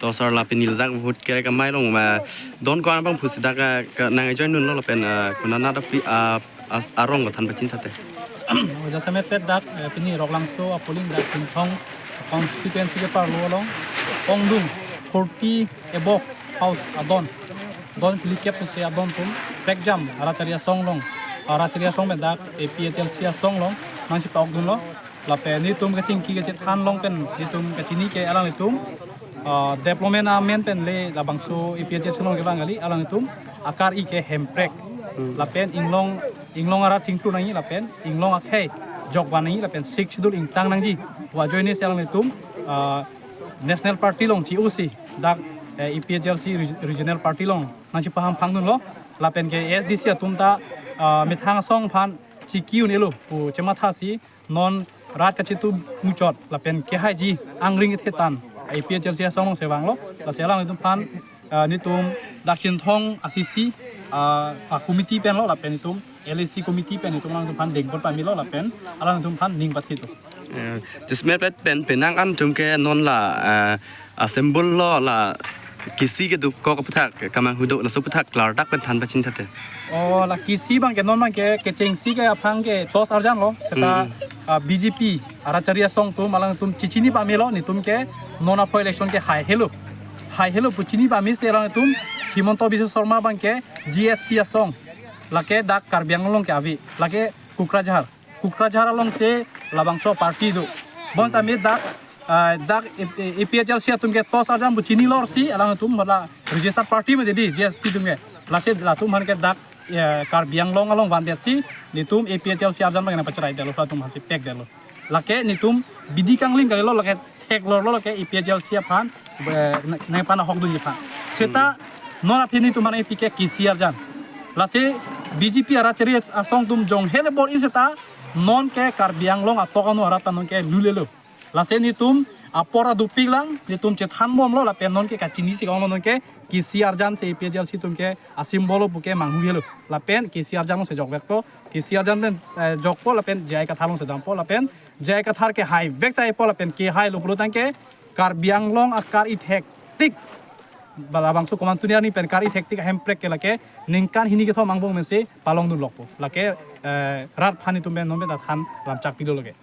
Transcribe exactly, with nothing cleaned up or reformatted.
Tosar la pini ladak vote kerek amei along ma don ko-an abang pusi dak, eh, ke nang join dunlo lapen, eh, konat dak pi, ah, as-, arong ko than pachini thate. Jasemet pet dak, eh, pini Roklangso a polling dak Chinthong constituency ke parlo along ongdung forty above house adon, don phlikep sose adon atum prekjam Ratchari asong along, ah, Ratchari asong pen dak A P H L C asong along nangsi pa-ok dunlo. Lapen netum kachingki kachethan along pen netum kachini ke alanglitum, ah, development amen pen le labangso A P H L C along kevang kali, alanglitum akar-i ke hemprek. Hmm. Lapen inglong, inglong arat chingthur nangji lapen inglong akhei jokvan nangji lapen Sixth Schedule ingtang nangji pu ajoine si alanglitum, ah, National Party along chi-o si dak, eh, A P H L C reg-, Regional Party along nangsi paham phang dunlo. Lapen ke A S D C atum ta, ah, methang asong aphan chiki un-elo pu chematha si non rat kachitu muchot lapen kehaiji angring kethe tan A P H L C asong along si vanglo. Lasi alanglitum aphan, ah, netum dak Chinthong a C C, ah, a committee pen lo lapen netum L A C committee pen netum alanglitum aphan dengpot pamelo lapen alanglitum aphan ning pathe do. Eh, jasemet pet pen penang an atum ke non la, eh, assemble lo la kisi keduk ko aphuthak kamanghu do laso aphuthak klardak pen than pachini thate. Oh, la kisi abang ke non abang ke kechengsi ke aphan ke toss arjanlo. Seta, hmm, ah, B J P a Ratchari asong atum alangtum chichini pamelo netum ke non apho election ke hai helo. Hai helo pu chini pame si alangtum Himanta Biswa Sarma abang ke G S P asong. Lake dak Karbi Anglong ke ave. Lake Kokrajhar. Kokrajhar along si labangso party do. Bon tame dak, ah, dak A P H L C atum ke toss arjan pu chini lor si alangtum hala registered party ma dei G S P atum ke. Lasi latum aphan ke dak, eh, Karbi Anglong along vandet si netum A P H L C arjan abang nangpacherai detlo, latum aphan si pek detlo. Lake netum bidi kanglim kalilo lake theklorlo lake A P H L C aphan, eh, nang, nangphan ahok dunji aphan. Seta non aphi netum aphan pi ke kisi arjan. Lasi B J P a Ratchari asong atum jong hele bor-i seta non ke Karbi Anglong atok anu arat ta non ke lulelo. Lasi netum apor adupik lang netum chethan bomlo lapen non ke kachini si konglo non ke kisi arjan si A P H L C atum ke a symbol pu ke manghu helo. Lapen kisi arjan along si jokvekpo, kisi arjan pen, eh, jokpo lapen J I Kathar along si dampo lapen J I Kathar ke haivek chaipo lapen kehailo pulo tangte Karbi Anglong akar-i thektik. Ba labangso komantu ni arni pen kar-i thektik hemprek ke lake ningkan hini kethom angbong pensi palong dunlokpo. Lake, eh, rat aphan netum pen non pen ta than lamchak pilo lake.